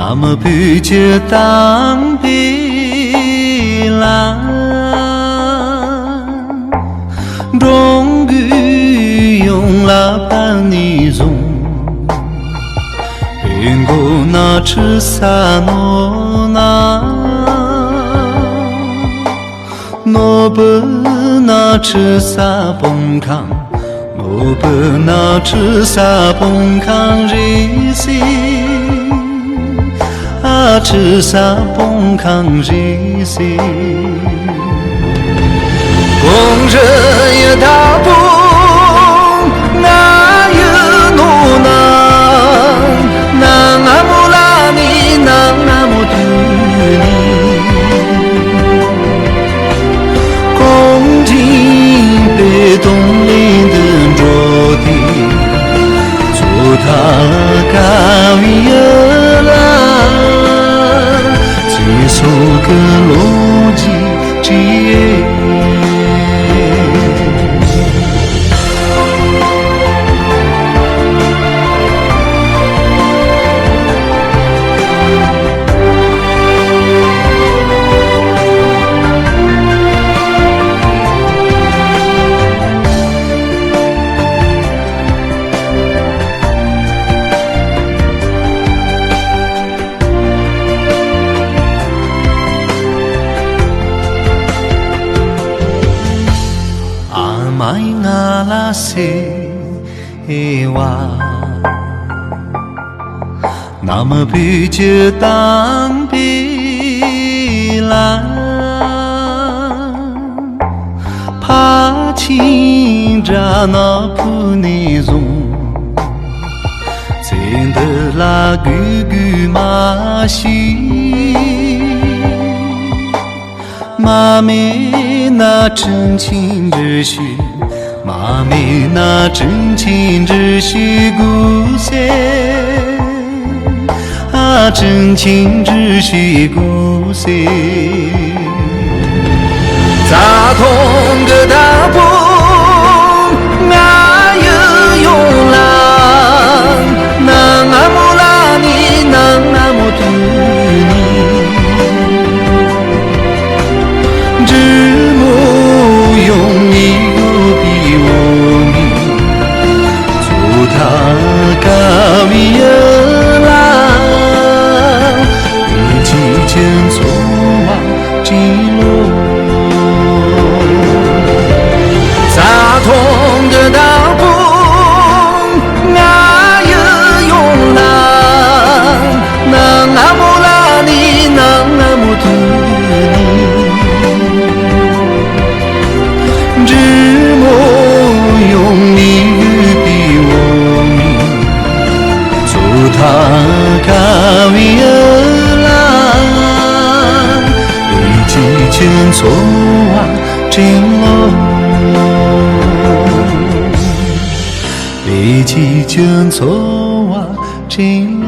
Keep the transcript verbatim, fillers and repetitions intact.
ཨ་མ་བོད་ཀྱི་དམ་པའི་ལམ། འགྲོ་མགོན་ཡོངས་ལ་ཕན་ནུས་གསུངས། བོད་མགོ་ན་ཁྲི་ས་ནོར་ན། ནོར་བུ་ན་ཁྲི་ས་སྤུངས་ཁང་། ནོར་བུ་ན་ཁྲི་ས་སྤུངས་ཁང་རེད་ཟེར། ཨ་ཁྲི་ས་སྤུངས་ཁང་རེད་ཟེར། གངས་རི་ཡི་བདག་པོ་ང་ཡི་ནོར་ན། ནང་ང་མོ་ལ་ནི་ནང་ང་མོ་དུ་ནི། གངས་ཅན་པའི་གདོང་ལེན་དུ་འགྲོ་དུས། ཚོ་ཐག་དཀར་བའི་ཡུལ་ལ། ཚེ་སྲོག་གི་ལོ་རྒྱུས་བྲིས། ཨ་མ་ཡིས་ང་ལ་ཟེར་བ། ནམ་བོད་ཀྱི་དམ་པའི་ལམ། ཕར་ཕྱིན་དགྲ་ནག་ཕུ་ནས་བཟུང་། ཚེ་འདི་ལ་གུས་གུས་མ་ཞུས། མ་སྨད་ན་དྲིན་ཆེན་འདྲི་ཞུ། མ་སྨད་ན་དྲིན་ཆེན་འདྲི་ཞུ་དགོས་ཟེར། ཨ་དྲིན་ཆེན་འདྲི་ཞུ་དགོས་ཟེར། རྩྭ་ཐང་གི་བདག་པོ་ང་ཡི་ཡོང་ལ། ནང་ང་མོ་ལ་ནི་ནང་ང་མོ་དུ་ནི། འབྲི་མོ་ཡོང་ནི་ཡོད་པའི་འོ་མི། ཚོ་ཐག་དཀར་བའི་ཡུལ་ལ། བོད་ཀྱི་སྤྱི་ཚོགས་བ་བྲིས་ལོ། རྩྭ་ཐང་གི་བདག་པོ་ང་ཡི་ཡོང་ལ། ནང་ང་མོ་ལ་ནི་ནང་ང་མོ་དུ་ནི། འབྲི་མོ་ཡོང་ནི་ཡོད་པའི་འོ་མི། ཚོ་ཐག་དཀར་བའི་ཡུལ་ལ། བོད་ཀྱི་སྤྱི་ཚོགས་བ་བྲིས་ལོ། བོད་ཀྱི་སྤྱི་ཚོགས་བ་བྲིས་